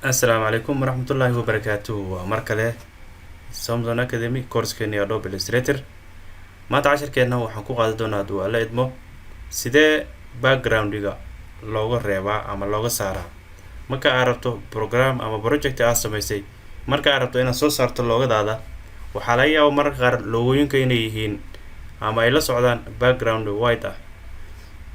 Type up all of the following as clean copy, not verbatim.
Assalaamu calaykum waraxmatullaahi wabarakaatuhu. Waa mar kale Somson Academy, coursekeeni Adobe Illustrator. Maanta cashirkeenna waxaan ku qaadan doonaa, hadduu Alla idmo, sidee backgroundiga looga reebaa ama looga saaraa marka aad rabto program ama project aad samaysay. Marka aad rabto inaad soo saarto logodaada, waxaa laga yaabaa mararka qaar logooyinka inay yihiin ama ay la socdaan background white ah.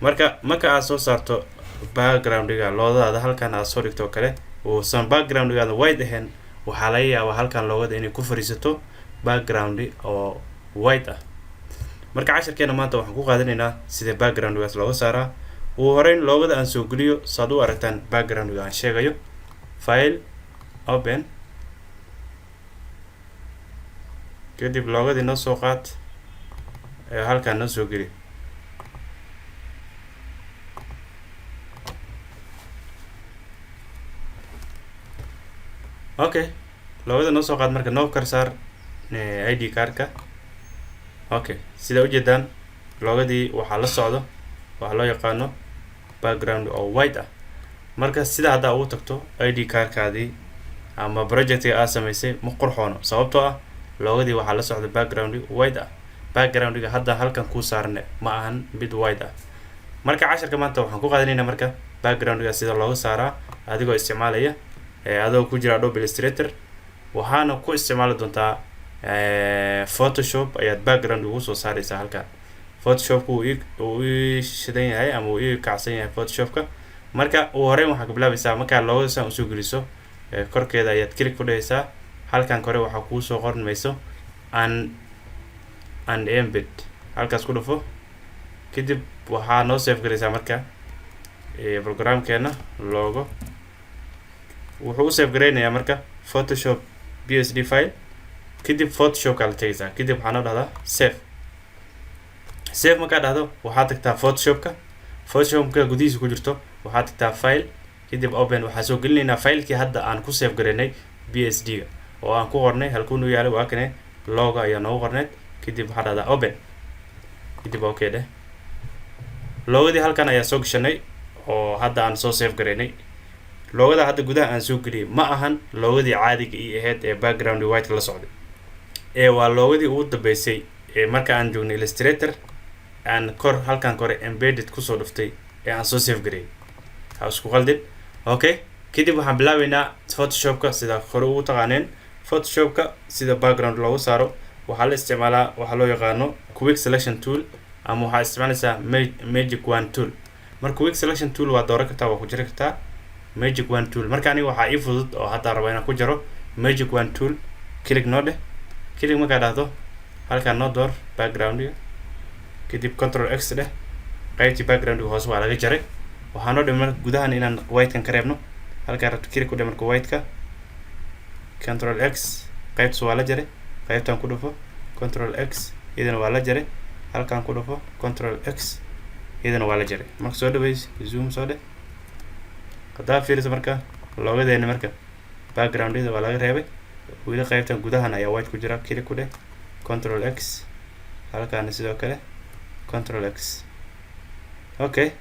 Marka aad soo saarto backgroundiga logodaada, halkan aad soo dhigto oo kale, uusan backgroundigaada white ahayn, waxaa laga yaabaa halkan logoda inay ku fariisato background oo white ah. Marka cashirkeena maanta waxaan ku qaadanaynaa sida backgroundgaas looga saaraa. Ugu horeyn, logoda aan soo geliyo saad u aragtaan backgroundga aan sheegayo. File, open, kadib logodii noo soo qaad ee halkaan noo soo geli. Okay, logoda noo soo qaad. Marka noo kor saar ID cardka. Okay, sida ujeedaan, logodii waxaa la socdo waxaa loo yaqaano background oo white ah. Marka sida haddaa ugu tagto ID cardkaadii ama projectiga aad samaysay, ma qurxoono, sababtoo ah logodii waxaa la socda background white ah. Backgroundiga hadda halkan kuu saarne ma ahan mid white ah. Marka cashirka maanta waxaan ku qaadanaynaa marka backgroundga sida looga saaraa adigoo isticmaalaya, adoo ku jira Adobe Illustrator. Waxaana ku isticmaali doontaa Photoshop ayaad background ugu soo saareysaa halkan. Photoshopka uu ii shidan yahay ama uu ii kacsan yahay Photoshopka. Marka ugu horeyn waxaa ka bilaabaysaa, markaa logoda saan usoo geliso, korkeeda ayaad click ku dhehaysaa. Halkan kore waxaa kuusoo qormayso unembed, halkaas ku dhufo. Kadib waxaa noo save garaysaa marka programkeena logo. Wuxuu u save garaynayaa marka Photoshop PSD file. Kadib Photoshopkaa la tegaysaa. Kadib waxaa noo dhahdaa save. Save markaa dhahdo, waxaad tagtaa Photoshopka. Photoshopka gudihiisa ku jirto, waxaad tagtaa file, kadib open. Waxaa soo gelinaynaa filekii hadda aan ku save garaynay PSD ga oo aan ku qornay. Halkuu noo yaalay? Waa kane, logo ayaa noogu qorneyd. Kadib waxaa dhahdaa open, kadib okay dheh. Logodii halkan ayaa soo gashanay oo hadda aan soo save garaynay. Logoda hadda gudaha aan soo geliyay ma ahan logodii caadiga ii ahayd ee background white la socday, ee waa logodii ugu dambeysay ee marka aan joognay Illustrator aan kor halkan kore embedded kusoo dhuftay ee aan soo save gareeyay. Ha isku qaldin. Okay, kadib waxaan bilaabeynaa Photoshopka. Sida hore ugu taqaaneen, Photoshopka sida background loogu saaro waxaa la isticmaalaa waxaa loo yaqaano quick selection tool, ama waxaa isticmaalaysaa magic wand tool. Marka quick selection tool waa dooran kartaa, waa ku jiri kartaa magic wand tool. Marka aniga waxaa ii fudud oo hadda raba inaan ku jaro magic wand tool. Click noo dheh. Click markaa dhahdo, halkaan noo door backgroundiga. Kadib Control X dheh. Qaybtii backgroundiga hoose waa laga jaray. Waxaa noo dhiman gudahan inaan whitekan ka reebno. Halkaan rabto click ku dheh. Marka whiteka Control X, qaybtaas waa la jaray. Qaybtan ku dhufo, Control X, iyadana waa la jaray. Halkaan ku dhufo, Control X, iyadana waa la jaray. Marka soo dhaweys, zoom soo dheh. Haddaa fiiriso marka logodeeni, marka backgroundyada waa laga reebay. Weli qaybtan gudahan ayaa white ku jira. Click ku dheh, Control X. Halkaana sidoo kale Control X. Okay,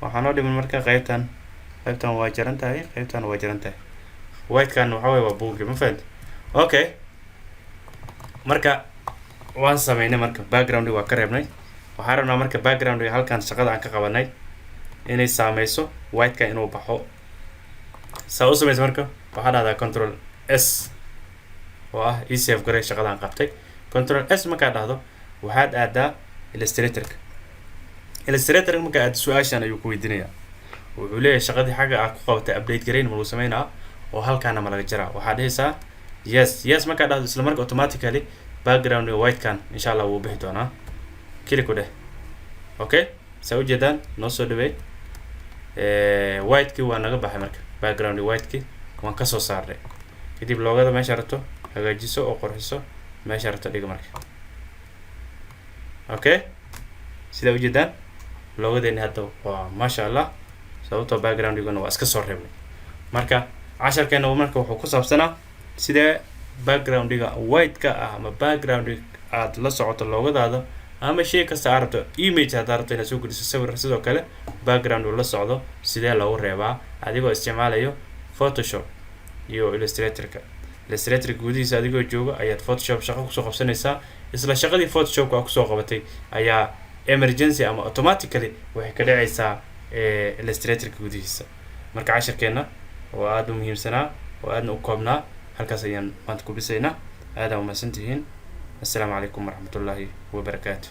waxaa noo dhiman marka qaybtan. Qaybtan waa jaran tahay, qaybtan waa jaran tahay. Whitekan waxa waye waa buugi, ma fahanti? Okay, marka waan sameynay. Marka background waa ka reebnay. Waxaan rabnaa marka background halkan shaqada aan ka qabanay inay saameyso whiteka inuu baxo. Saa u sameysa marka, waxaa dhahdaa Control S oo ah e save garay shaqada aan qabtay. Control S markaa dhahdo, waxaad aadaa Illustratorka. Illustratorka markaa aad, su-aashan ayuu ku weydiinayaa. Wuxuu leeyahay, shaqadii xagga aad ku qabatay update garayn ma lagu sameynaa oo halkaana ma laga jaraa? Waxaad dhehaysaa yes. Yes markaa dhahdo, isla marka automatically background whitekan insha Allah wuu bixi doonaa. Click ku dheh. Okay, saa ujeedaan, noo soo dhaweey. Whitekii waa naga baxay. Marka background whitekii waan kasoo saarnay. Kadib logoda meesha rabto hagaajiso oo qurxiso, meesha rabto dhiga. Marka okay, sidaa ujeedaan, logodeeni hadda waa maasha Allah, sababtoo backgroundiguna waa iska soo reebnay. Marka casharkeena marka wuxuu ku saabsanaa sidee backgroundiga white-ka ah ama background aad la socoto logodaada ama shay kasta aad rabto, image haddaad rabto inaad soo geliso, sawir sidoo kale background uu la socdo, sidee loogu reebaa adigoo isticmaalayo Photoshop. iyo Illustratorka. Illustrator gudihiisa adigoo jooga ayaad Photoshop shaqo kusoo qabsanaysaa. Isla shaqadii Photoshopka aa kusoo qabatay ayaa emergency ama automatically waxay ka dhacaysaa Illustratorka gudihiisa. Marka cashirkeenna oo aada u muhiimsanaa oo aadna u koobnaa halkaas ayaan maanta ku bisaynaa. Aadaan umahadsantihiin. Assalaamu calaykum waraxmatullaahi wabarakaatu.